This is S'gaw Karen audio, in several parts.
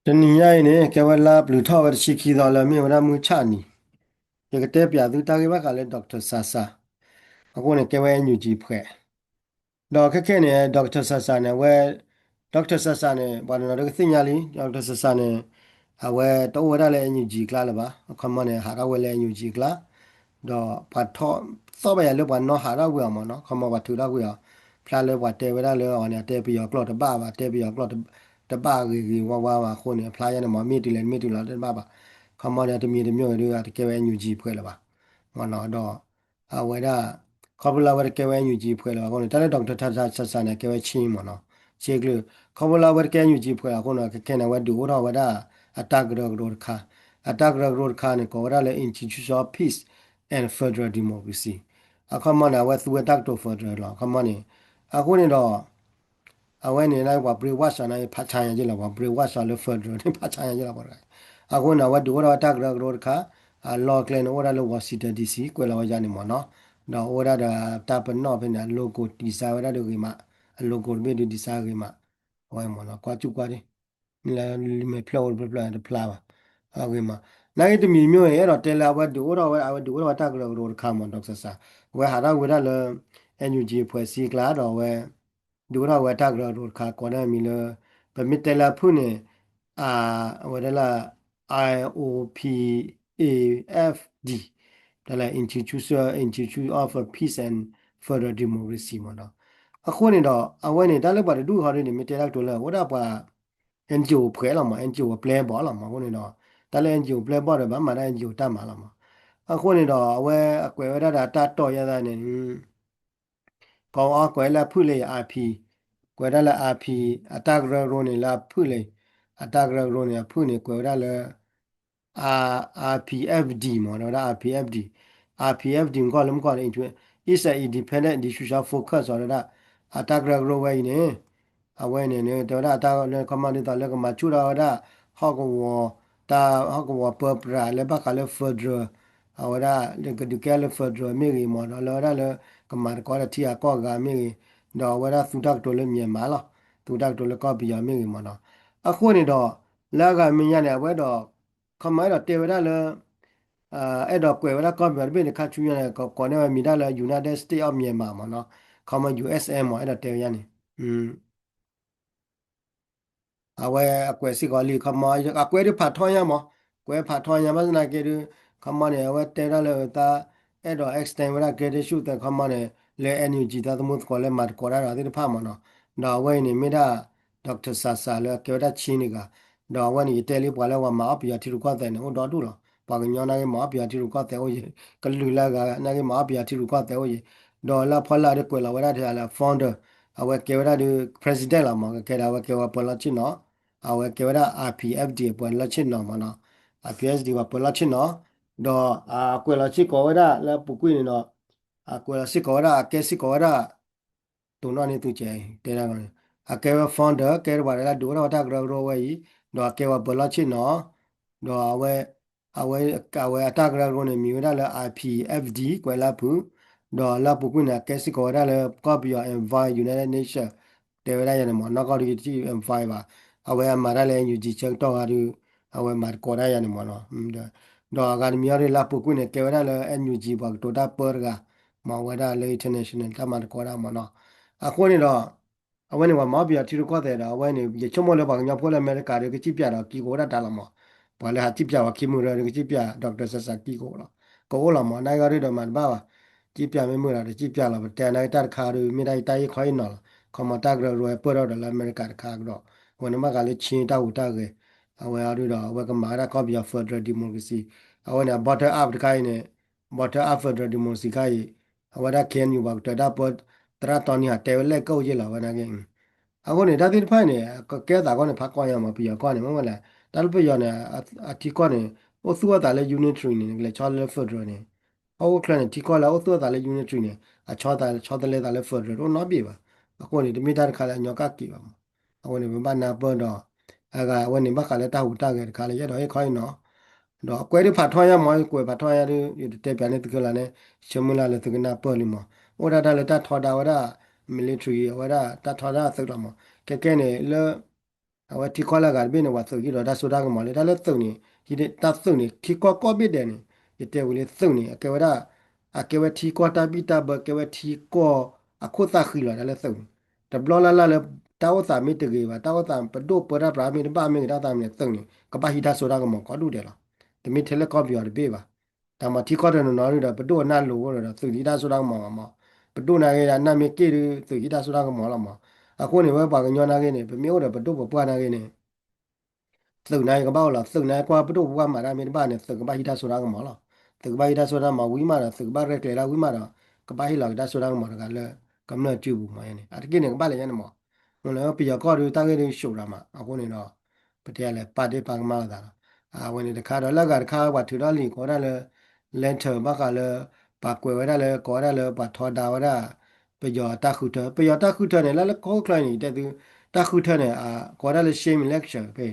တနံၤညါအံၤန့ၣ် ကဲဝဲလါပျုၤထီၣ်ဝဲတဆံခံသီလၢမ့ၢ်ဝဲဒၣ်မုၢ်ဆၣ်နံၤ, ယကတဲပၠးသုတၢ်ဂ့ၢ်ဘၣ်ဃးလၢ Doctor Sasa, အဃိန့ၣ် ကဲဝဲ NUG ဖှဲး, ဒီးခဲခဲန့ၣ် Doctor Sasa န့ၣ် အဝဲ Doctor Sasa န့ၣ် ပှၤတနီၤဒၣ်ကသ့ၣ်ညါလံ Doctor Sasa န့ၣ် အဝဲတအိၣ်ဝဲဒၣ်လၢ NUG အကျါလၢၤဘၣ်, အခီမီန့ၣ် ဟးထီၣ်ဝဲလၢ NUG အကျါ, ဒီးပှၤထီၣ်သီၣ်ဘၣ်ယၤလၢပှၤနီၣ်ဟးထီၣ်ကွံာ်အီၤမ့ၢ်နီၤ, အခီမီပှၤထုးထီၣ်ကွံာ်အီၤ, ဖျါလၢပှၤတဲဝဲဒၣ်လၢအီၤန့ၣ် အတဲပယီၤကျိာ်တဘၣ်ဘၣ်, တဲပယီၤကျိာ်တဘၣ်ဂ့ၤဂ့ၤဝါဝါဘၣ်အဃိန့ၣ် အဖျါယါန့ၣ်မ့ၢ်မ့ၢ်တုၤလဲၣ်မ့ၢ်တုၤလီၤတဘၣ်ဘၣ်, အခီမီန့ၣ် တမံၤတမံၤဒီး အတကဲဝဲ NUG ဖှဲးလၢၤဘၣ်, မ့ၢ်နီၤ, ဒီး အဝဲဒၣ် ခီဖျိလၢအဝဲတကဲဝဲ NUG ဖှဲးလၢၤဘၣ်အဃိန့ၣ် တၢ်လၢ Doctor Sasa န့ၣ် ကဲဝဲ Chin မ့ၢ်နီၤ, ဆ့ကလုာ်, ခီဖျိလၢအဝဲတကဲ NUG ဖှဲးလၢၤအဃိန့ၣ် ခဲခဲန့ၣ် အဝဲဒုးအိၣ်ထီၣ်ဝဲဒၣ် အတၢ်ကရၢကရိတခါ, အတၢ်ကရၢကရိတခါန့ၣ် ကိးဝဲဒၣ်လၢ Institute of Peace and Federal Democracy, အခီမီန့ၣ် အဝဲသူဝဲတၢ်ကတိၤ federal လီၤ, အခီမီန့ၣ်, အဃိန့ၣ်ဒီး အဝဲန့ၣ် ပှၤ brainwash န့ၣ် ဖးဆါညါက့လီၤ, ပှၤ brainwash လၢ federal န့ၣ် ဖးဆါညါက့လီၤ, အဃိန့ၣ် အဝဲဒုးအိၣ်ထီၣ်ဝဲတၢ်ကရၢကရိတခါ, အလီၢ်ကျဲန့ၣ် အိၣ်ဒၣ်လၢ Washington D C ကွဲးလီၤဝဲယါန့ၣ်မ့ၢ်နီၤ, ဒီးအိၣ်ဝဲဒၣ်ဒီးတၢ်ပနီၣ်ဖဲန့ၣ် အ logo design ဝဲဒၣ်ဒီးဂ့ၤမး, အ logo တဘ့ၣ်ဒီး design ဂ့ၤမး, အဝဲမ့ၢ်နီၤ ကွၢ်စူၣ်ကွၢ်ဒ် လၢမဲာ်ဖျၢၣ်အိၣ်တဖျၢၣ်ဖျၢၣ်တဖျါဘၣ်, အဂ့ၤမး, နာ်က့တမံၤမ့ၢ် အဲၣ်ဒိးတဲလၢအဝဲဒုးအိၣ်ထီၣ်ဝဲ အဝဲဒုးအိၣ်ထီၣ်ဝဲတၢ်ကရၢကရိတခါမ့ၢ် Doctor Sasa, အဝဲဟးထီၣ်ဝဲဒၣ်လၢ NUG အဖွဲ့အစည်းအကျါဒီးအဝဲ ဒုးအိၣ်ထီၣ်ဝဲတၢ်ကရၢကရိတခါ ကိးန့ၢ်မံၤလၢ ပမ့ၢ်တဲလၢအဖုၣ်န့ၣ် အဝဲဒၣ်လၢ I O P A F D တၢ်လၢ Institution, Institute of Peace and Federal Democracy မ့ၢ်နီၤ, အဃိန့ၣ်ဒီး အဝဲန့ၣ် တၢ်လၢပှၤတဒူၣ်ဃီဒ်န့ၣ် မ့ၢ်တဲတၢ်ကတိၤလၢ အိၣ်ဒၣ်ပှၤ NGO ဖှဲးလီၤမး, NGO ပျဲဘီၣ်လီၤမး, အဃိန့ၣ်ဒီး တၢ်လၢ NGO ပျဲဘီၣ်ဒီး ဘၣ်မၤတၢ် NGO တၢ်မၤလီၤမး, အဃိန့ၣ်ဒီး အဝဲအကွဲးဝဲဒၣ်ဒီးတၢ်တီၢ်ယါသးန့ၣ် ကီးအီကွဲးလၢအဖုၣ်လၢ R P, ကွဲးဒၣ်လၢ R P အတၢ်ကရၢကရိန့ၣ်လၢအဖုၣ်လၢ အတၢ်ကရၢကရိန့ၣ် အဖုၣ်န့ၣ် ကွဲးဝဲဒၣ်လၢ R, R P F D မ့ၢ် တဲဝဲဒၣ် R P F D, R P F D မ့ၢ်ကီၢ်လၢမ့ၢ်ကီၢ်န့ၣ် is an independent institution focus အီၤတဲဝဲဒၣ် အတၢ်ကရၢကရိဝဲအံၤန့ၣ် အဝဲန့ၣ် တဲဝဲဒၣ်အတၢ်လၢခီမီဒ်သိးလၢကမၤဆူၣ်ထီၣ်ဝဲဒၣ် ဟီၣ်ကဝီၤ တၢ်ဟီၣ်ကဝီၤပၢပြးလၢဘၣ်ဃးလၢ federal အဝဲဒၣ်လၢကဒုးကဲလၢ federal မ့ၢ်ဂ့ၤမ့ၢ်ဒီး လၢဝဲဒၣ်လၢကမၤသကိးတၢ်ထံဂၤကီၢ်ဂၤမ့ၢ်ဂ့ၤ, ဒီးအဝဲဒၣ်သူတၢ်ကတိၤလၢ Myanmar လီၤ, သူတၢ်ကတိၤလၢကီၢ်ပယီၤမ့ၢ်ဂ့ၤမ့ၢ်ဒီး အဃိန့ၣ်ဒီး လၢအဂၤမဲာ်ညါန့ၣ် အဝဲဒီး ခီမီအဲၣ်ဒိးတဲဝဲဒၣ်လၢ အဲၣ်ဒိးကွဲးဝဲဒၣ်ကီၢ်ပယီၤတဘ့ၣ်န့ၣ် ခါဆူညါန့ၣ် ကကိးန့ၢ်ဝဲမံၤဒၣ်လၢ United States of Myanmar မ့ၢ်နီၤ, ခီမီ U S M မ့ၢ် အဲၣ်ဒိးတဲဝဲဒၣ်န့ၣ် အဝဲအကွဲးစ့ၢ်ကီးလံ ခီမီ အကွဲးဒုးဖးထီညါမး, ကွဲးဖးထီညါဘၣ်ဆၣ်သနာ်က့ဒုး ခီမီန့ၣ် အဝဲတဲဒၣ်လၢသး အဲၣ်ဒိး extend ဝဲဒၣ် gratitude သဲခီမီန့ၣ် လၢ N U G သးသမူသကိးလၢမၤသကိးတၢ်ဒီးသ့ၣ်တဖၣ်မ့ၢ်နီၤ, ဒီးအဝဲအံၤန့ၣ်မ့ၢ်ဒၣ် Doctor Sasa လၢအကဲဝဲဒၣ် Chin တဂၤ, ဒီးအဝဲန့ၣ်ယတဲလံပှၤလၢပှၤမၤအီၣ်ပယီၤထံရူၢ်ကီၢ်သဲးန့ၣ် အိၣ်ဒီဒူၣ်လီၤ, ပှၤကညီနာ်က့မၤအီၣ်ပယီၤထံရူၢ်ကီၢ်သဲးအိၣ်ယံၤ, ကလုာ်လၢအဂၤနာ်က့မၤအီၣ်ပယီၤထံရူၢ်ကီၢ်သဲးအိၣ်ယံၤ, ဒီးလၢအဖီလာ်ဒုးကွဲးလီၤဝဲဒၣ်ထဲလၢ founder အဝဲကဲဝဲဒၣ်ဒုး president လီၤမး, ကကဲဒၣ်အဝဲကဲဝဲပှၤလီၢ်ဆ့ၣ်နီၤ, အဝဲကဲဝဲဒၣ် R P F D ပှၤလီၢ်ဆ့ၣ်နီၤမ့ၢ်နီၤ, R P F D ပှၤပှၤလီၢ်ဆ့ၣ်နီၤ, ဒီးအကွဲးလီၤစ့ၢ်ကီးဝဲဒၣ်လၢအပူၤကွံာ်န့ၣ်ဒီး အကွဲးလီၤစ့ၢ်ကီးဝဲဒၣ် အကဲစ့ၢ်ကီးဝဲဒၣ် တိၢ်နီၣ်န့ၢ်သုကဲအံၤ တဲဒၣ်န့ၣ် အကဲဝဲ founder ကဲဝဲဒၣ်လၢဒုးအိၣ်ထီၣ်ဝဲတၢ်ကရၢကရိဝဲအံၤ, ဒီးအကဲဝဲပှၤလီၢ်ဆ့ၣ်နီၤ, ဒီးအဝဲ အဝဲ အဝဲအတၢ်ကရၢကရိန့ၣ် မံၤဝဲဒၣ်လၢ R P F D ကွဲးလၢအပူၤ, ဒီးလၢအပူၤကွံာ်န့ၣ် အကဲစ့ၢ်ကီးဝဲဒၣ်လၢကီၢ်ပယီၤ envoy United Nation တဲဝဲဒၣ်ယၤန့ၣ်မ့ၢ် နီၢ်ကီၢ်ဒုးယတထံၣ် envoy ဘၣ်, အဝဲအမၤတၢ်လၢ N U G ဆၢကတီၢ်ဂၤဒုး အဝဲမၤသကိးတၢ်ယၤန့ၣ်မ့ၢ်နီၤ, ဒီးအဂၤတမံၤအံၤဒုးလၢအပူၤကွံာ်န့ၣ် ကဲဝဲဒၣ်လၢ N U G ပှၤကတိၤတၢ်ပၢတဂၤ, မ့ၢ်ဝဲဒၣ်လၢ international တၢ်မၤသကိးတၢ်မ့ၢ်နီၤ, အဃိန့ၣ်ဒီး အဝဲန့ၣ်ပှၤမၤအီၣ်ပယီၤထံရူၢ်ကီၢ်သဲးဒီး အဝဲန့ၣ် ယဆိကမိၣ်လၢပှၤကညီဖိလၢအမဲရကၤဒီး ကစံၣ်ပၠးဒီးကံကအိၣ်ဒၣ်တၢ်လီၤမး, ပှၤလၢဟးစံၣ်ပၠးပှၤခံမုၢ်ဒီး ကစံၣ်ပၠး Doctor Sasa ကံကအိၣ်လီၤ, ကအိၣ်လီၤမး, နာ်က့အီၤဒုးဒီးမၤတဘၣ်ဘၣ်, စံၣ်ပၠးမ့ၢ်မုာ်ဒီးတစံၣ်ပၠးလီၤ, ပတဲနာ်က့တၢ်တခါဒီး မ့ၢ်ဒၣ်ယတၢ်ဟ့ၣ်ခီဟ့ၣ်နီၤလီၤ, ခီမီတၢ်ကရၢကရိပၢၢ်ထီၣ်ဒီးလၢအမဲရကၤတခါကဒီး, အဝဲန့ၣ်ဘၣ်ဃးလၢ Chin တၢ်ဟူးတၢ်ဂဲၤ, အဝဲအီၤဒုးဒီး အဝဲကမၤဝဲဒၣ်ကီၢ်ပယီၤ federal democracy, အဝဲန့ၣ် bottom up တခါအံၤန့ၣ် bottom up federal democracy ခါအံၤ, အဝဲဒၣ် K N U ပှၤကတၢၢ်တၢ်ပၢ သရၣ်တီနံဟးတဲဝဲလဲၣ်ကအိၣ်ယ့ၢ်လီၤ အဝဲနာ်က့ အဃိန့ၣ် တၢ်သ့ၣ်တဖၣ်န့ၣ် ကကဲသးခီန့ၣ် ဖးကီညါမး ပယီၤကီၢ်န့ၣ် မ့ၢ်ဝဲလဲၣ်, တၢ်လၢပယီၤန့ၣ် အထံကီၢ်န့ၣ် အိၣ်သူၣ်အသးလၢ unitary န့ၣ် ကလဲၤဆီလၢ federal န့ၣ်, ဟီၣ်ခိၣ်ချၢန့ၣ် ထံကီၢ်လၢအအိၣ်သူၣ်အသးလၢ unitary န့ၣ် အဆီသးဆီတလဲသးလၢ federal တအိၣ်နီတဘ့ၣ်ဘၣ်. အဃိန့ၣ် တမ့ၢ်တၢ်တခါလၢအညီကၣ်က့ၤဘၣ်မး. အဃိန့ၣ် ပဘၣ်နၢ်ပၢၢ်ဒီး အဂၤအဝဲန့ၣ် ဘၣ်ဃးလၢတၢ်ဟူးတၢ်ဂဲၤတခါလၢယအဲၣ်ဒိးဟ့ၣ်ခီဟ့ၣ်နီၤ ဒီးအကွဲးဒုးဖးထီညါမး ကွဲးဖးထီညါဒုး ယတတဲပၠးန့ၢ်သုခဲလၢာ်န့ၣ် ဆၢမုၢ်လၢ်လၢသုကနၢ်ပၢၢ်လံမး. အိၣ်ဒၣ်တၢ်လၢတၢ်ထီဒါဝဲဒၣ် military အဝဲဒၣ်တၢ်ထီဒါသုးလီၤမး. ခဲကဲန့ၣ်လၢ အဝဲထံကီၢ်လၢအဂၤတဘ့ၣ်န့ၣ် ပှၤသုးဟံးဒီးတၢ်စိတၢ်ကမီၤလံ တၢ်လၢသုးန့ၣ် ဟံးတၢ်သုးန့ၣ် ထံကီၢ်ကိးဘ့ၣ်ဒဲးန့ၣ် ယတဲဝံၤလံသုးန့ၣ် အကဲဝဲဒၣ် အကဲဝဲထံကီၢ်တၢ်ဘံၣ်တၢ်ဘၢ ကဲဝဲထံကီၢ်အခိၣ်သၣ်ဃံလီၤ တၢ်လၢသုးန့ၣ် တဘျီလၢ်လၢ်လၢ တၢ်အိၣ်သးမ့ၢ်တဂ့ၤဘၣ် တၢ်အိၣ်သးပဒိၣ်ပၢတၢ်ပြးမ့ၢ်တဘၣ်မ့ၢ်ဂ့ၤ တၢ်သးမ့ၢ်သုးန့ၣ် ကဘၣ်ဟံးတၢ်စိတၢ်ကမီၤကိးဒူၣ်ဒဲးလီၤ. တမ့ၢ်ထဲလၢကီၢ်ပယီၤတဘ့ၣ်ဘၣ် တၢ်မၤထံကီၢ်တနီၤနီၤဒီး ပဒိၣ်အနၢ်လိၤဒီး သုးဟံးတၢ်စိတၢ်ကမီၤမး, ပဒိၣ်နာ်က့ဒီး အနၢ်မ့ၢ်က့ၣ်ဒီး သုးဟံးတၢ်စိတၢ်ကမီၤလီၤမး. အဃိန့ၣ် ဝဲပှၤကညီနာ်က့န့ၣ် ပမ့ၢ်အိၣ်ဒီးပဒိၣ်ပပှၢ်နာ်က့န့ၣ် သုးနာ်က့ကဘၣ်အိၣ်လီၤ, သုးနာ်က့ကွၢ်ပဒိၣ်ပပှၢ်မၤတၢ်မ့ၢ်တဘၣ်န့ၣ် သုးကဘၣ်ဟံးတၢ်စိတၢ်ကမီၤလီၤ. သုးကဘၣ်ဟံးတၢ်စိတၢ်ကမီၤဝံၤမးဒီး သုးကဘၣ်ရဲၣ်ကျဲၤတၢ်ဝံၤမးဒီး ကဘၣ်ဟ့ၣ်လီၤက့ၤတၢ်စိတၢ်ကမီၤတဂၤလၢ ကမျၢၢ်စုပူၤမးန့ၣ် အတက့ၢ်န့ၣ် ကဘၣ်လဲၤညါန့ၣ်မး. မ့ၢ်လၢပယီၤကီၢ်ဒီး တၢ်ဂ့ၢ်ဒုး ရှုပ်ရမး အဃိန့ၣ်ဒီး ပတဲလဲၤပာ်ဒ့ၣ်ပာ်ကမၣ်လိာ်သးလီၤ. အဝဲန့ၣ်တခါဒီး လၢအဂၤတခါ ပှၤထုးထီၣ်လံာ်ကိးဝဲဒၣ်လၢ letter ဘၣ်ဃးလၢ ပှၤကွဲးဝဲဒၣ်လၢ ကိးဝဲဒၣ်လၢ ပှၤထီဒါဝဲဒၣ် ပယီၤတၢ်ဃုထၢ, ပယီၤတၢ်ဃုထၢန့ၣ် လၢလၢခိၣ်ချၢန့ၣ် ယတဲသု တၢ်ဃုထၢန့ၣ် ကိးဝဲဒၣ်လၢ sham election ဖဲ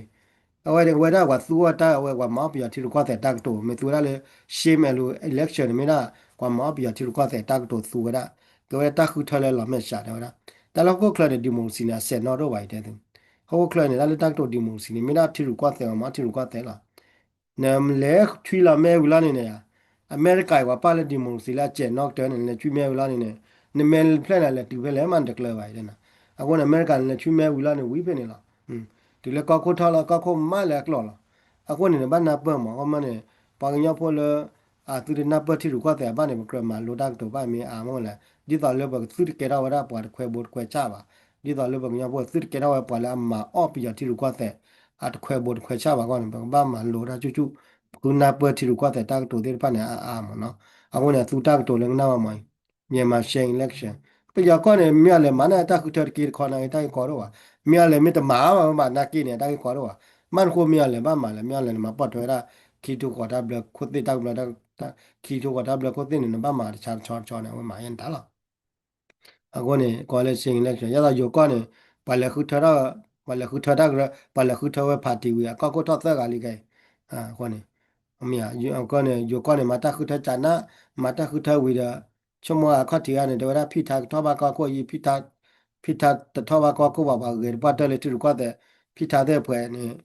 အဝဲန့ၣ် ဝဲဒၣ်ပှၤသူဝဲတၢ် အဝဲပှၤမၤအီၣ်ပယီၤထံရူၢ်ကီၢ်သဲးတၢ်ကတိၤ မ့ၢ်သူဝဲဒၣ်လၢ sham election န့ၣ် မ့ၢ်ဒၣ် ပှၤမၤအီၣ်ပယီၤထံရူၢ်ကီၢ်သဲးတၢ်ကတိၤသူဝဲဒၣ် ကဲဝဲဒၣ်တၢ်ဃုထၢလၢလီၤမဲာ်ဆှးတဲဝဲဒၣ်. တၢ်လၢဟီၣ်ခိၣ်ချၢန့ၣ် democracy န့ၣ် အစဲးနီၣ်တအိၣ်ဘၣ် ယတဲသု. ဟီၣ်ခိၣ်ချၢန့ၣ် တၢ်လၢတၢ်ကတိၤ democracy န့ၣ် မ့ၢ်ဒၣ်ထံရူၢ်ကီၢ်သဲး ပှၤမၤအီၣ်ထံရူၢ်ကီၢ်သဲးလီၤ. နလဲၤဆွံလီၤမဲဝံၤလီၤန့ၣ်န့ၣ် အမဲရကၤအံၤ ပှၤပာ်လၢ democracy လၢအစဲးနီၣ်ကတၢၢ်န့ၣ် နလဲၤဆွံမဲဝံၤလီၤန့ၣ်န့ၣ် နမဲဖျဲၣ်န့ၣ် လဲၤတုၤဖဲလဲၣ်မး နတကျၢၤဘၣ် ယတဲနၤ. အဃိန့ၣ် အမဲရကၤန့ၣ် လဲၤဆွံမဲဝံၤလီၤန့ၣ် ဝံၤဖဲန့ၣ်လီၤ. တုၤလၢကီၢ်ခိၣ်ထီၣ်လီၤ ကီၢ်ခိၣ်မးလၢအကျိၤလီၤ. အဃိန့ၣ် နဘၣ်နၢ်ပၢၢ်မး အဃိမးန့ၣ် ပှၤကညီဖိလၢ အသုတနၢ်ပၢၢ်ထံရူၢ်ကီၢ်သဲးအဘၣ်န့ၣ် ပကြၢးမၤလိတၢ်ကတိၤဘၣ်မ့ၢ်အါမးလဲၣ်. ဒ်သိးလၢပကသုတကဲထီၣ်ဝဲဒၣ်ပှၤတခွဲဘိတခွဲဆၣ်ဘၣ်, ဒ်သိးလၢပှၤကညီဖိသုတကဲထီၣ်ဝဲပှၤလၢအမၤအီၣ်ပယီၤထံရူၢ်ကီၢ်သဲး အတခွဲဘိတခွဲဆၣ်ဘၣ်အဂီၢ်န့ၣ် ပကဘၣ်မၤလိတၢ်ဆူၣ်ဆူၣ်, ဃုနၢ်ပၢၢ်ထံရူၢ်ကီၢ်သဲးတၢ်ကတိၤသ့ၣ်တဖၣ်န့ၣ် အါအါမးနီၤ. အဃိန့ၣ် အသူတၢ်ကတိၤလၢကနၣ်ဝဲမး Myanmar sham election ပယီၤကီၢ်န့ၣ် မ့ၢ်အလဲၤမၤန့ၢ်တၢ်ဃုထၢတက့တခီနာ်က့ တၢ်ဂ့ၢ်ကီဒိၣ်ဘၣ်, မ့ၢ်အလဲၤမ့ၢ်တမၤဘၣ် မ့ၢ်ဘၣ်နာ်က့န့ၣ် တၢ်ဂ့ၢ်ကီဒိၣ်ဘၣ်. မ့ၢ်တဃိ မ့ၢ်အလဲၤဘၣ်မၤလဲၣ်, မ့ၢ်အလဲၤနမၤပိာ်ထွဲဝဲဒၣ် ခံကထိဃိးတၢ်ဘျၢခိၣ်သ့ၣ်တၢ်ကဘျၢ, ခံကထိဃိးတၢ်ဘျၢခိၣ်သ့ၣ်န့ၣ် နဘၣ်မၤတဆါတဆီတဆီန့ၣ် အဝဲမၤယဲၢ်နတၢ်လီၤ. အဃိန့ၣ် ကိးလၢ sham election ယဲသိးယိၤကီၢ်န့ၣ် ပှၤလဲၤဃုထၢထီၣ်, ပှၤလဲၤဃုထၢတၢ်ကရၢ, ပှၤလဲၤဃုထၢဝဲ party ဝံၤ အကီၢ်ခိၣ်ထီၣ်သၢဂၤလံခဲအံၤ, အဃိန့ၣ်, မ့ၢ်အဃိန့ၣ် ယိၤကီၢ်န့ၣ် မၤတၢ်ဃုထၢကနၣ်, မၤတၢ်ဃုထၢဝံၤဒီး ဆိကမိၣ်အခီၣ်ထံးဂၤန့ၣ် တဲဝဲဒၣ် ဖံးထါကထီၣ်ဘၣ်ကီၢ်ခိၣ်အံၤ, ဖံးထါ, ဖံးထါတထီၣ်ဘၣ်ကီၢ်ခိၣ်ဘၣ် ပှၤဂဲၤတပှၢ်တၢၢ်လၢထံရူၢ်ကီၢ်သဲး, ဖံးထါသ့ၣ်ပှဲၤန့ၣ်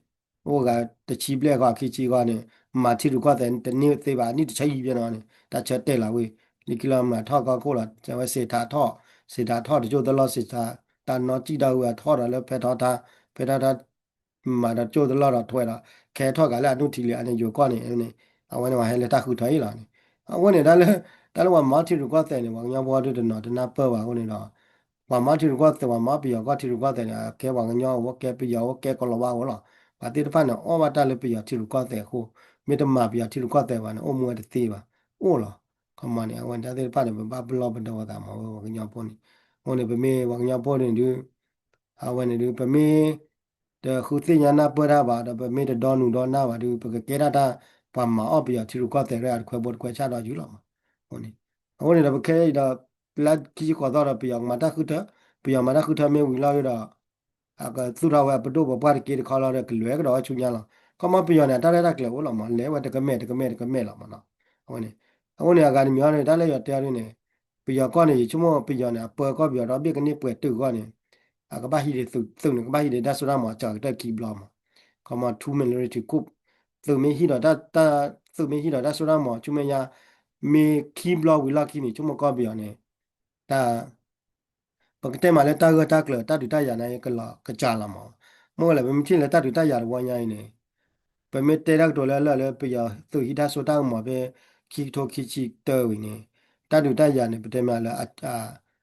အိၣ်ဂၤတဆံဘျဲၣ်ဃီ ခံဆံဃီန့ၣ် မၤထံရူၢ်ကီၢ်သဲးတန့ၢ်သ့ဘၣ် နံၣ်တဆၢယံာ်ဘျဲၣ်နီၤန့ၣ် တၢ်ဆၢတဲာ်လီၤဝံၤ လၢခံလီၤမၤထီၣ်ကီၢ်ခိၣ်လီၤ တဲဝဲစ့းထါထီၣ်, စ့းထါထီၣ်တကၠိၢ်တလီၢ် စ့းထါ, တၢ်နီၢ်စံၣ်ဒီးဝံၤအထီၣ်ဒီးလၢဖဲထီၣ်ထါ, ဖဲထီၣ်ထါ မၤဒီးကၠိၢ်တလီၢ်ဒီးထွဲဒီး ခဲထီၣ်ဂၤလၢအနုထံလံ အန့ၣ်ယိၤကီၢ်န့ၣ် အဝဲန့ၣ်ပှၤဟဲလၢတၢ်ဃုထၢအံၤလီၤန့ၣ်, အဃိန့ၣ် တၢ်လၢ, တၢ်လၢပှၤမၤအီၣ်ထံရူၢ်ကီၢ်သဲးန့ၣ် ပှၤကညီဖိဒုးတနီၤတနၢ်ပၢၢ်ဘၣ်အဃိန့ၣ်ဒီး ပှၤမၤအီၣ်ထံရူၢ်ကီၢ်သဲး ပှၤမၤအီၣ်ပယီၤကီၢ်ထံရူၢ်ကီၢ်သဲးန့ၣ် အကဲပှၤကညီအဝဲ ကဲပယီၤအဝဲ ကဲကီၤလၤဝါအဝဲလီၤ. ပှၤသ့ၣ်တဖၣ်န့ၣ် အီၣ်ဘၣ်တၢ်လၢပယီၤထံရူၢ်ကီၢ်သဲးအဃိ, မ့ၢ်တမၤပယီၤထံရူၢ်ကီၢ်သဲးဘၣ်န့ၣ် အိၣ်မူဝဲတသ့ဘၣ်, အိၣ်လီၤ. ခီမီန့ၣ် အဝဲန့ၣ် တၢ်သ့ၣ်တဖၣ်န့ၣ် ပဘၣ်ပလီၢ်ပဒီသးမး ဝဲပှၤကညီဖိန့ၣ်, အဃိန့ၣ် ပမ့ၢ်ပှၤကညီဖိန့ၣ်ဒုး အဝဲန့ၣ်ဒုး ပမ့ၢ် တဃုသ့ၣ်ညါနၢ်ပၢၢ်တၢ်ဘၣ်ဒီး ပမ့ၢ်တဒီနုာ်ဒီနၢ်ဘၣ်ဒီး ပကကဲတၢ်တၢ် ပှၤမၤအီၣ်ပယီၤထံရူၢ်ကီၢ်သဲးရဲၣ် အတခွဲဘိတခွဲဆၣ်ဒီးယုာ်လီၤမး. အဃိန့ၣ် အဃိန့ၣ်ဒီး ပခဲအံၤဒီး လၢခံဆံဃိးသီဒီး ပယီၤမၤတၢ်ဃုထၢ, ပယီၤမၤတၢ်ဃုထၢမ့ၢ်ဝံၤလီၤဒီး အကသူၣ်ထီၣ်ဝဲအပဒိၣ်ပပှၢ်တက့တခီလီၤဒီး ကလဲၤကဒီးဝဲဆူညါလီၤ. ခီမီပယီၤန့ၣ် အတၢ်ရဲၣ်တၢ်ကျဲၤအိၣ်လီၤမး လဲၤဝဲတကမဲာ်တကမဲာ်တကမဲာ်လီၤမးနီၤ. အဃိန့ၣ်, အဃိန့ၣ် အဂၤတမံၤအံၤန့ၣ် တၢ်လၢယတဲအီၤဒ်န့ၣ် ပယီၤကီၢ်န့ၣ် ယဆိကမိၣ်ပယီၤန့ၣ် အပၢကီၢ်ပယီၤဒီဘ့ၣ်ကန့ၢ်ပှဲၤတုာ်အဂီၢ်န့ၣ် အကဘၣ်ဟံးဒံးသုး, သုးန့ၣ် ကဘၣ်ဟံးဒံးတၢ်စိတၢ်ကမီၤစှၤကတၢၢ်ခံဘျီမး. ခီမီ two military coup, သုးမ့ၢ်ဟံးဒီးတၢ်, သုးမ့ၢ်ဟံးဒီးတၢ်စိတၢ်ကမီၤ ဆိကမိၣ်ညါ မ့ၢ်ခံဘျီဝံၤလီၢ်ခံန့ၣ် ဆိကမိၣ်ကီၢ်ပယီၤန့ၣ် တၢ် ပကတဲမးလၢတၢ်ဂၢၢ်တၢ်ကျၢၤ တၢ်ဒုးတၢ်ယၤန့ၣ် ကလီၤကစၢ်လီၤမး. မ့ၢ်ဝဲလဲၣ် ပမ့ၢ်ထံၣ်လၢတၢ်ဒုးတၢ်ယၤတဝီညါအံၤန့ၣ် ပမ့ၢ်တဲတၢ်ကတိၤလၢလၢလၢပယီၤသုးဟံးတၢ်စိတၢ်ကမီၤဖဲ ခံကထိခံဆံတၢဝံၤန့ၣ် တၢ်ဒုးတၢ်ယၤန့ၣ် ပတဲမးလၢ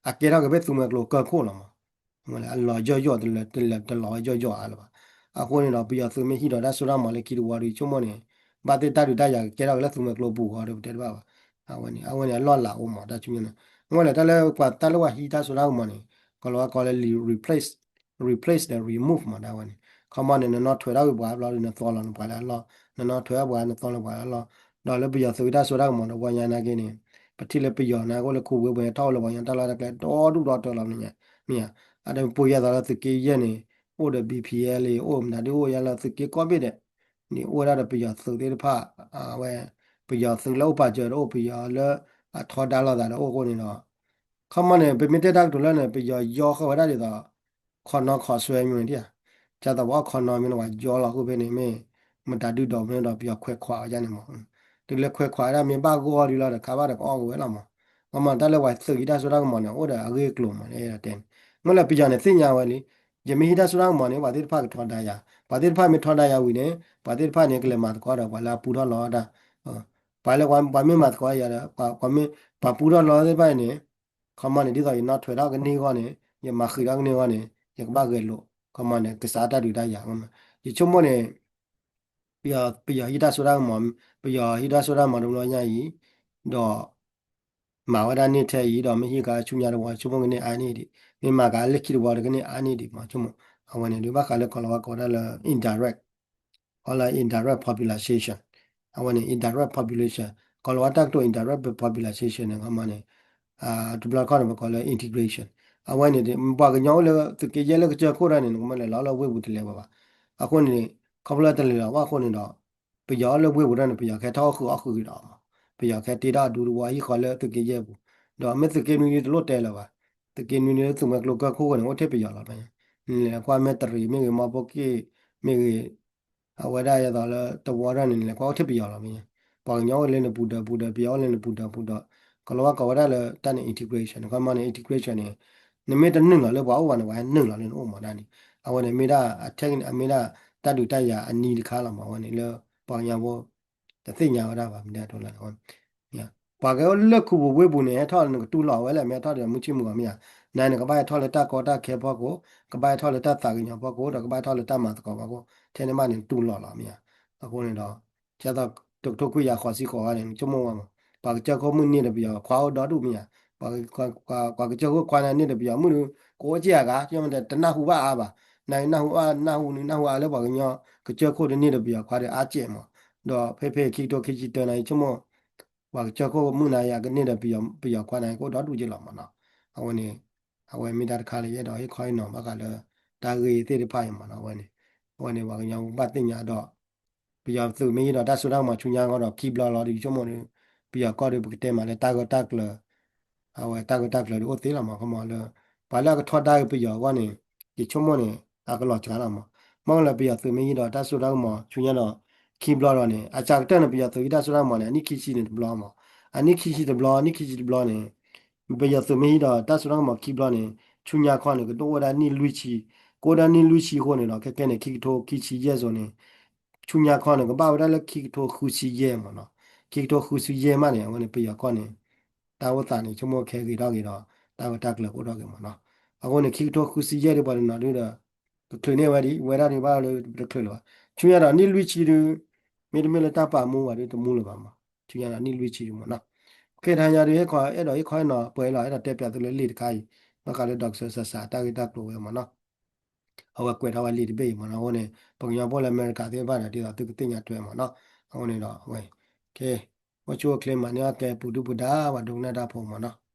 အကဲထီၣ်က့ၤဖဲသုးမွဲကျိၤကၢၢ်ခိၣ်လီၤမး. မ့ၢ်ဝဲလဲၣ် အလီၤယီၢ်ယီၢ်တလၢ, တလၢ, တလီၤဝဲယီၢ်ယီၢ်အါလၢၤဘၣ်. အဃိန့ၣ်ဒီး ပယီၤသုးမ့ၢ်ဟံးဒီးတၢ်စိတၢ်ကမီၤလၢခံတဝီဒီး ဆိကမိၣ်န့ၣ် ဘၣ်သ့ၣ်တၢ်ဒုးတၢ်ယၤကကဲထီၣ်က့ၤလၢသုးမွဲကျိၤပူၤဃီဒီး ပတဲတဘၣ်ဘၣ်. အဝဲန့ၣ် အဝဲန့ၣ်အလီၢ်လၤအိၣ်မး တၢ်ဆိကမိၣ်န့ၣ် မ့ၢ်ဝဲလဲၣ် တၢ်လၢပှၤတၢ်လၢပှၤဟံးတၢ်စိတၢ်ကမီၤန့ၣ် ကလီၤဝဲကိးလၢ replace, replace ဒီး remove မး ဒၣ်ဝဲန့ၣ် ခီမီန့ၣ် နနီၣ်ထွဲထီၣ်က့ၤပှၤဘျီဒီး နသီလီၤနပှၤလၢအလီၢ်, နနီၣ်ထွဲပှၤ နသီလီၤပှၤလၢအလီၢ်, ဒီးလၢပယီၤသုးတၢ်စိတၢ်ကမီၤဒီး ဝီညါနာ်က့န့ၣ် ပထံၣ်လၢပယီၤနာ်က့အိၣ်လၢခိၣ်ဝ့ၢ်ပူၤန့ၣ် ထီၣ်အိၣ်လၢပှၤကညီတၢ်လီၢ်တၢ်ကျဲ ဒီဒူၣ်ဒီတၢၢ်လီၤမး, မ့ၢ်ဧါ, အဒိပှ့ၤယဲၢ်သီလၢသုးက့ယဲၢ်န့ၣ် အိၣ်ဒီး B P L အိၣ်မတၤဒ်အိၣ်ယဲၢ်လၢသုးက့ကိးဘ့ၣ်ဒဲး န့ၣ်အိၣ်ဝဲဒၣ်ဒီးပယီၤသုးသ့ၣ်တဖၣ် အဝဲ ပယီၤသုးလၢအိၣ်ပာ်စၢၤဒီးအိၣ် ပယီၤလၢအထီဒါလိာ်သးဒီးအိၣ်အဃိန့ၣ်ဒီး ခီမီန့ၣ် ပမ့ၢ်တဲတၢ်ကတိၤလၢန့ၣ် ပယီၤယီဃီဝဲဒၣ်ဒ်သိး ခီနီၢ်ခီဆွဲမ့ၢ်န့ၣ်ဧါ, ကသိးပှၤအီၣ်ခီနီမ့ၢ်လၢပှၤယီလီၤအဃိဖဲန့ၣ်မ့ၢ် မတၤဒုၣ်ဒီးမ့ၢ်ဒီးပယီၤခွဲးခွးအီၤဒ်န့ၣ်မး, တုၤလၢခွဲးခွးဝဲဒၣ်မ့ၢ်ဘၣ်ဂီၢ်ဒ်လီၤဒီး ခါဘၣ်ဒီးကအီၣ်ကဝဲလီၤမး, ကမၤတၢ်လၢပှၤသုးဟံးတၢ်စိတၢ်ကမီၤန့ၣ် အိၣ်ဒီးအဂ့ၢ်အကျိၤမး ယအဲၣ်ဒိးတဲန့ၣ်, မ့ၢ်လၢပယီၤန့ၣ်သ့ၣ်ညါဝဲလံ, ယမ့ၢ်ဟံးတၢ်စိတၢ်ကမီၤန့ၣ် ပှၤသ့ၣ်တဖၣ်ကထီဒါယၤ, ပှၤသ့ၣ်တဖၣ်မ့ၢ်ထီဒါယၤဝံၤန့ၣ် ပှၤသ့ၣ်တဖၣ်န့ၣ် ကလဲၤမၤသကိးဒီးပှၤလၢအပူထီၣ်လီၤတၢ်, ပှၤလၢပှၤမ့ၢ်မၤသကိးယၤဒီး ပှၤမ့ၢ်ပှၤပူထီၣ်လီၤသ့ၣ်တဖၣ်အံၤန့ၣ် ခီမီန့ၣ် ဒ်သိးယနီၣ်ထွဲထီၣ်ကန့ၢ်အဂီၢ်န့ၣ် ယမၤဃံးထီၣ်ကန့ၢ်အဂီၢ်န့ၣ် ယကဘၣ်ဂဲၤလိာ်, ခီမီန့ၣ် ကစးတၢ်ဒုးတၢ်ယၤ, ယဆိကမိၣ်န့ၣ် ပယီၤဟံးတၢ်စိတၢ်ကမီၤ, ပယီၤဟံးတၢ်စိတၢ်ကမီၤတဘျီညါအံၤ, ဒီး မၤဝဲဒၣ်န့ၣ်ထဲအံၤ ဒီးမ့ၢ်ဟံးကဆူညါတဝီ ဆိကမိၣ်ကန့ၢ်အါန့ၢ်ဒံး, မ့ၢ်မၤကလၢခံတဝီဒီးကန့ၢ်အါန့ၢ်ဒံးမး ဆိကမိၣ်, အဝဲန့ၣ်ဒုးဘၣ်ဃးလၢကီၢ်လီၤဝါကိးဝဲဒၣ်လၢ indirect ကီးလၢ indirect popularization, အဝဲန့ၣ် indirect population, ကီၢ်လီၤဝါတၢ်ကတိၤ indirect popularization န့ၣ် ခီမီန့ၣ် တဘျီတခီၣ်န့ၣ် ပကိးလၢ integration, အဝဲန့ၣ် ပှၤကညီအိၣ်လၢသုးက့ယဲၢ်လၢကစၢၢ်ခိၣ်ဒၣ်န့ၣ် နကမ့ၢ်လဲၤလီၤလၢဝ့ၢ်ပူၤတလဲၤဘၣ်ဘၣ်, အဃိန့ၣ် ခီဖျိတလဲၤလီၤဘၣ်အဃိန့ၣ်ဒီး ပယီၤအိၣ်လၢဝ့ၢ်ပူၤဒၣ်န့ၣ် ပယီၤကဟဲထီၣ်အိၣ်ဃုာ်အီၣ်ဃုာ်က့ၤဒီး, ပယီၤကဟဲတ့ထီၣ်အဒူတဝီဟံၣ်ဃီလၢသုးက့ယဲၢ်ပူၤ, ဒီးမ့ၢ်သုးက့နွံဒုတလိၣ်တဲလၢၤဘၣ်, သုးက့နွံဒုသုးမွဲကျိကၢၢ်ခိၣ်န့ၣ် အိၣ်ထဲပယီၤလီၤမ့ၢ်, နလဲၤကွၢ်မ့ၢ်တရံးမ့ၢ်ဂ့ၤ မီဖိက့ၣ်မ့ၢ်ဂ့ၤ အဝဲဒၣ်ယသိးလၢတဝီဒၣ်န့ၣ် နလဲၤကွၢ်အိၣ်ထဲပယီၤလီၤမ့ၢ်, ပှၤကညီအိၣ်လၢနပူၤဒီးပူၤဒီး ပယီၤအိၣ်လၢနပူၤဒီးပူၤဒီး, ကီၢ်လီၤဝါကိးဝဲဒၣ်လၢတၢ်န့ၣ် integration ခီမီန့ၣ် integration န့ၣ် နမ့ၢ်တနုာ်လီၤလၢပှၤအိၣ်ဘၣ်န့ၣ် ပှၤဟဲနုာ်လီၤလၢနအိၣ်မးဒၣ်န့ၣ်, အဝဲန့ၣ်မ့ၢ်ဒၣ်အထဲအမ့ၢ်ဒၣ်တၢ်ဒုးတၢ်ယၤအနံၤတခါလီၤမး အဝဲန့ၣ်လၢပှၤကညီဖိ တသ့ၣ်ညါဝဲဒၣ်ဘၣ် မ့ၢ်ဒၣ်တလၢ ပှၤကညီလၢခူပူၤဝ့ၢ်ပူၤန့ၣ် ဟဲထီၣ်လၢနကတူၢ်လိာ်ဝဲလဲၣ် မ့ၢ်ဟဲထီၣ်ဒီးမုၢ်ဆ့ၣ်မုၢ်ဂီၤမ့ၢ်ဧါ, နနကဘၣ်ဟဲထီၣ်လၢတၢ်ကီတၢ်ခဲဖီခိၣ်, ကဘၣ်ဟဲထီၣ်လၢတၢ်သးကညီၤဖီခိၣ် ဒီးကဘၣ်ဟဲထီၣ်လၢတၢ်မၤသကိးဖီခိၣ် ထဲန့ၣ်ဘၣ်န့ၣ်တူၢ်လိာ်လီၤမ့ၢ်ဧါ, အဃိန့ၣ်ဒီး ကဲသိးတကထိခွံကယၤဃိးဆံဃိးဂၤန့ၣ် နဆိကမိၣ်ဝဲမး, ပှၤကစၢၢ်ခိၣ်မုၣ်န့ၢ်ဒီးပယီၤခွါအိၣ်ဒီဒူၣ်မ့ၢ်ဧါ, ပှၤကစၢၢ်ခိၣ်ခွါန့ၣ်န့ၢ်ဒီးပယီၤမုၣ်ဒီး ကအိၣ်က့ၢ်အဂၤ ကမ့ၢ်တနၢ်ဟူဘၣ်အါဘၣ်, နနၢ်ဟူအါ နၢ်ဟူနုနၢ်ဟူအါလၢပှၤကညီ ကစၢၢ်ခိၣ်ဒုးန့ၢ်ဒီးပယီၤခွါဒီးအါကဲးမး, ဒီးဖဲဖဲခံကထိခံဆံတၢနၤ ယဆိကမိၣ် ပှၤကစၢၢ်ခိၣ်မုၣ်နၤယၤကန့ၢ်ဒီးပယီၤခွါနၤ ကအိၣ်ဒီဒူၣ်က့ၤလီၤမးနီၤ, အဝဲန့ၣ် အဝဲမ့ၢ်တၢ်တခါလၢယအဲၣ်ဒိးဟ့ၣ်ခီဟ့ၣ်နီၤဘၣ်ဃးလၢ တၢ်ဂ့ၢ်သ့ၣ်တဖၣ်အံၤမးနီၤ, အဝဲန့ၣ် အဝဲန့ၣ်ပှၤကညီဘၣ်သ့ၣ်ညါဒီး ပယီၤသုးမ့ၢ်ဟံးဒီးတၢ်စိတၢ်ကမီၤဆူညါအဂီၢ်ဒီး ခံဘျီလီၤဒီး ယဆိကမိၣ်ဒီး ပယီၤကီၢ်ဒီးပကတဲမးလၢတၢ်ဂၢၢ်တၢ်ကျၢၤ အဝဲတၢ်ဂၢၢ်တၢ်ကျၢၤဒီးအိၣ်သ့လီၤမး ခီမးလၢ ပှၤလၢအကထီဒါက့ၤပယီၤအဂီၢ်န့ၣ် ယဆိကမိၣ်န့ၣ် အကလီၤစှၤလီၤမး, မ့ၢ်လၢပယီၤသုးမ့ၢ်ဟံးဒီးတၢ်စိတၢ်ကမီၤဆူညါဒီး ခံဘျီလီၤန့ၣ် အစှၤကတၢၢ်န့ၣ် ပယီၤသုးဟံးတၢ်စိတၢ်ကမီၤန့ၣ် အနံၣ်ခံဆံန့ၣ်တဘျီမး, အနံၣ်ခံဆံတဘျီ နံၣ်ခံဆံတဘျီန့ၣ် ပယီၤသုးမ့ၢ်ဟံးဒီးတၢ်စိတၢ်ကမီၤခံဘျီန့ၣ် ဆူညါခီန့ၣ် ကဒိၣ်ဝဲဒၣ်နံၣ်လွံၢ်ဆံ, ကအိၣ်ဒၣ်နံၣ်လွံၢ်ဆံအဃိန့ၣ်ဒီး ခဲကဲန့ၣ် ခံကထိခံဆံယဲၢ်စိၤန့ၣ် ဆူညါခီန့ၣ် ကဘၣ်ဝဲဒၣ်လၢခံကထိဃုဆံယဲၢ်မးနီၤ, ခံကထိဃုဆံယဲၢ်မးန့ၣ် အဝဲန့ၣ် ပယီၤကီၢ်န့ၣ် တၢ်အိၣ်သးန့ၣ် ဆိကမိၣ်ခဲဂ့ၤထီၣ်ဂ့ၤဒီး တၢ်ဂၢၢ်တၢ်ကျၢၤကအိၣ်ထီၣ်က့ၤမးနီၤ, အဃိန့ၣ် ခံကထိဃုဆံယဲၢ်ဒ်ပှၤတနီၤဒုဒီး ကချုးန့ၢ်ဝဲဒ် ဝဲဒၣ်ဒုးဘၣ်လၢတချုးလၢၤဘၣ်, ဆူညါဒီးနံၣ်လွံၢ်ဆံဒု မ့တမ့ၢ်လၢတၢ်ပာ်မူဘၣ်ဒုတမူလၢၤဘၣ်မး, ဆူညါဒီးနံၣ်လွံၢ်ဆံဒုမးနီၤ, ခဲတဟါညါဒု ဟဲခီအဲၣ်ဒိးဟ့ၣ်ခီဟ့ၣ်နီၤပှဲၤလီၤ အဲၣ်ဒိးတဲပၠးသုလၢလံာ်တခါအံၤ ဘၣ်ဃးလၢ ဒီကစၢ်စၢ်စၢ် တၢ်ဂ့ၢ်တၢ်ကျိၤဝဲမးနီၤ, အဝဲကွဲးထီၣ်ဝဲလံာ်တဘ့ၣ်အံၤမးနီၤ, အဃိန့ၣ် ပှၤကညီဖိလၢအမဲရကၤသ့ၣ်တဖၣ်ဒီး ဒ်သိးသုကသ့ၣ်ညါထွဲမးနီၤ, အဃိန့ၣ်ဒီး အဝဲ ကဲ အိၣ်ဆူၣ်အိၣ်ချ့မၤန့ၢ်အီၣ်ကဲပူၤဒုၣ်ပူၤဒါ ပှၤဒိကနၣ်တၢ်ဖိမးနီၤ